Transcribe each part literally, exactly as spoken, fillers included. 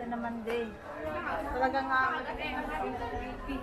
Naman, day. Talaga nga, maganda yung creepy.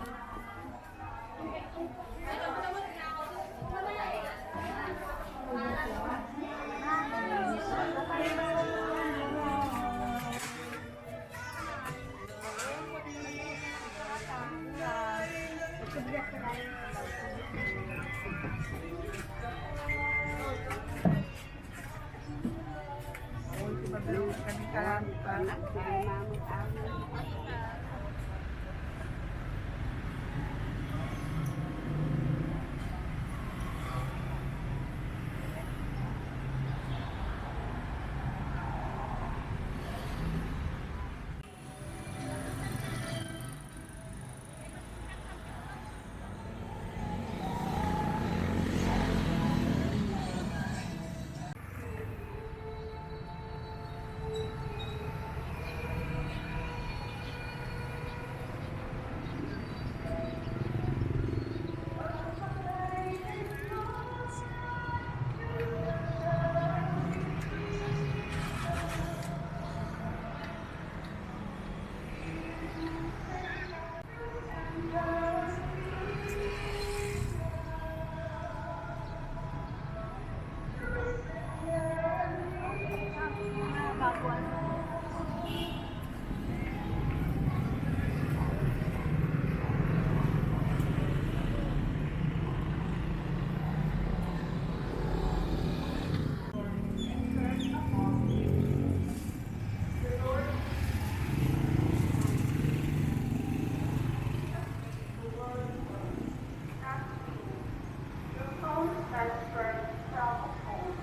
Your throne stands firm, strong of old,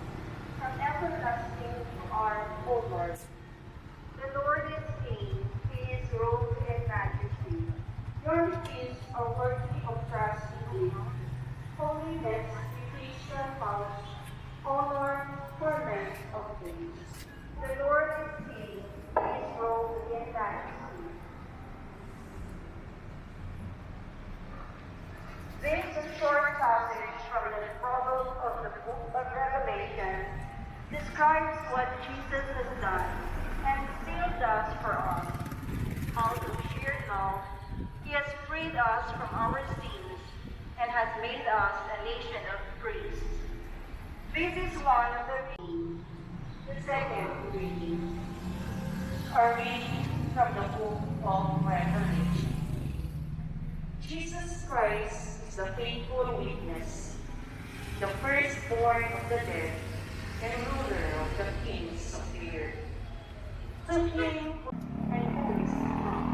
from everlasting to our O Lord. The Lord is King, He is robed in majesty. Your feet are worthy of trust in Him. Holiness, we place your house, honor, fullness of days. The Lord is King, He is robed in majesty. This short passage from the Proverbs of the book of Revelation describes what Jesus has done and still does for us. Out of sheer love, He has freed us from our sins and has made us a nation of priests. This is one of the reading. The second reading. A reading from the book of Revelation. Jesus Christ is the faithful witness, the firstborn of the dead, and ruler of the kings of the earth. To Him and who is to come.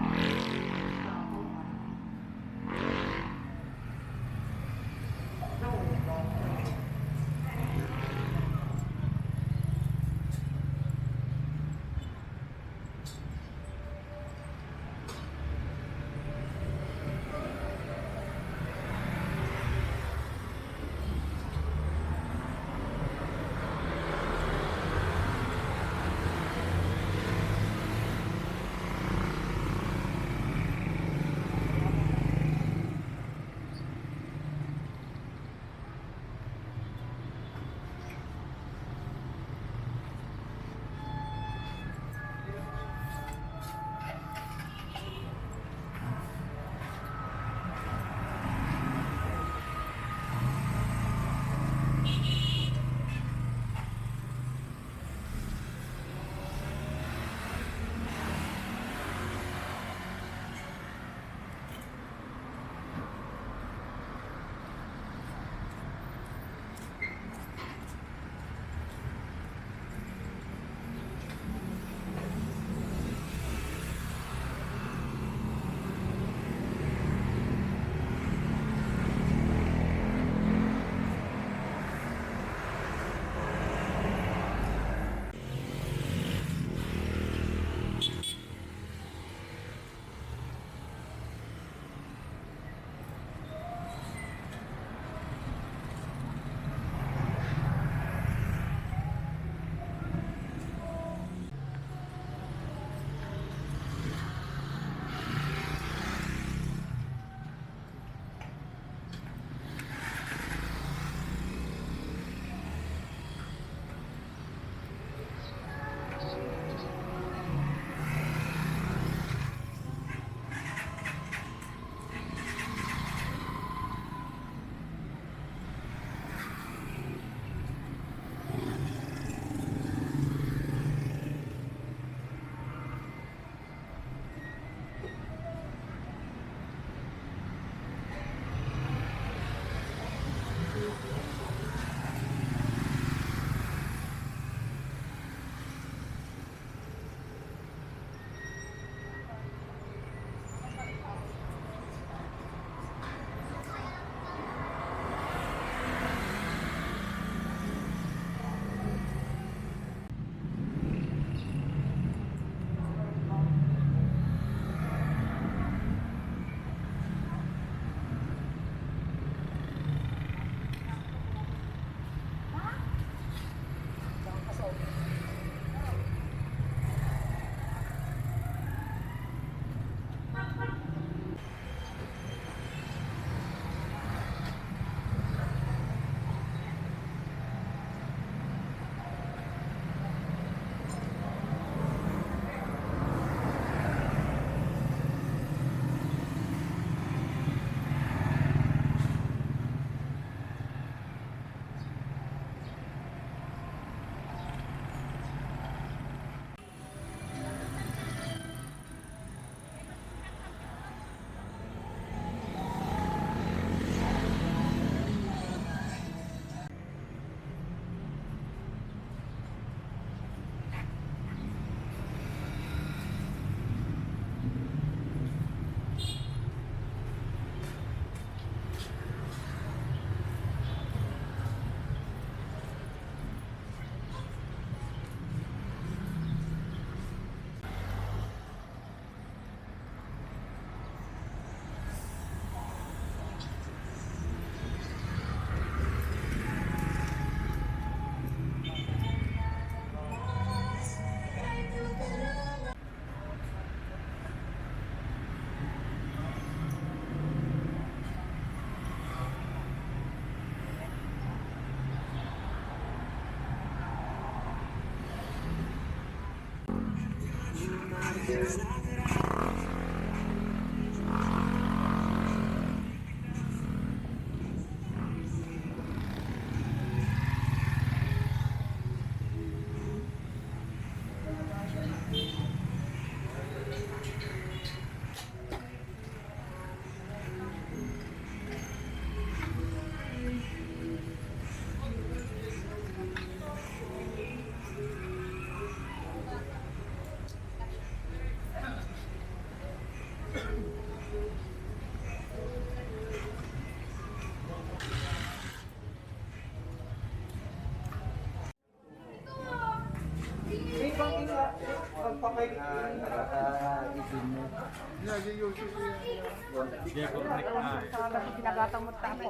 Pinagatan mo tapo.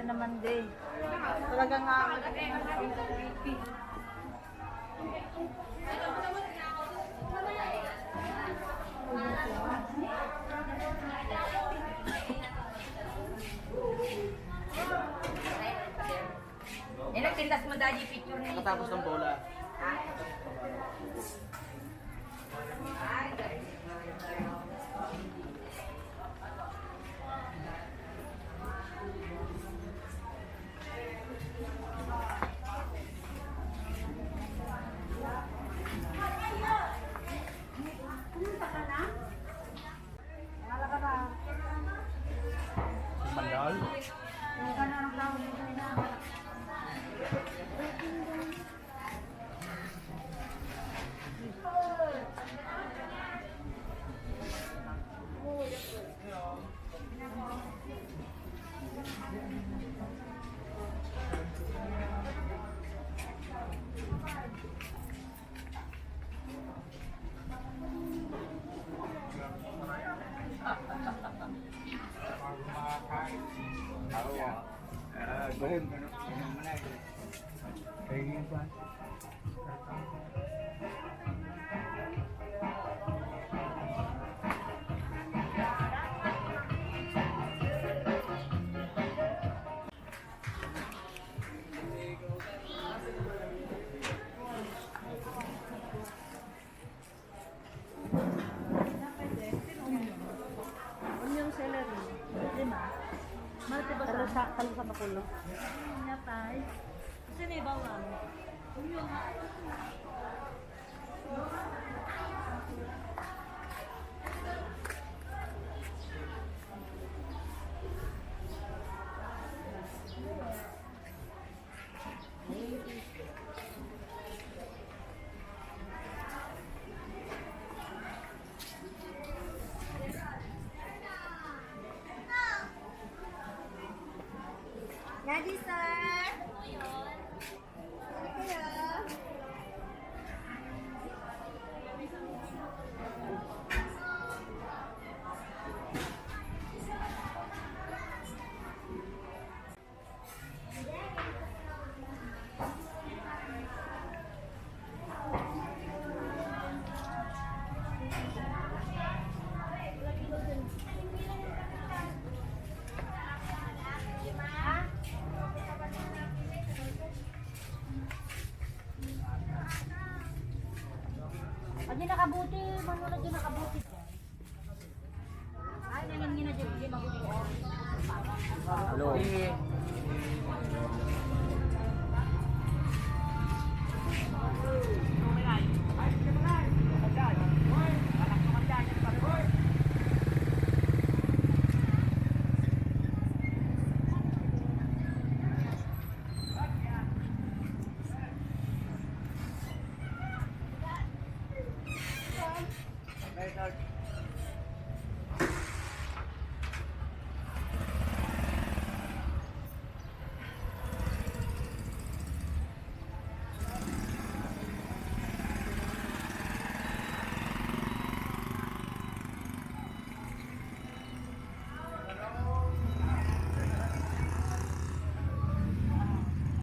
Ito naman din. Talagang, ah, Eh, nagtindas mo, Daddy, picture na ito. Katapos ng bola. Mandal. Onion, celery, lima. Malte ba sa? Talo sa, talo sa bakulo. Napay. Kasi may bawang. Onion, ha? Daddy, sir. Ano kaya? Adi nakabuti, Manolo, adi nakabuti. Hello.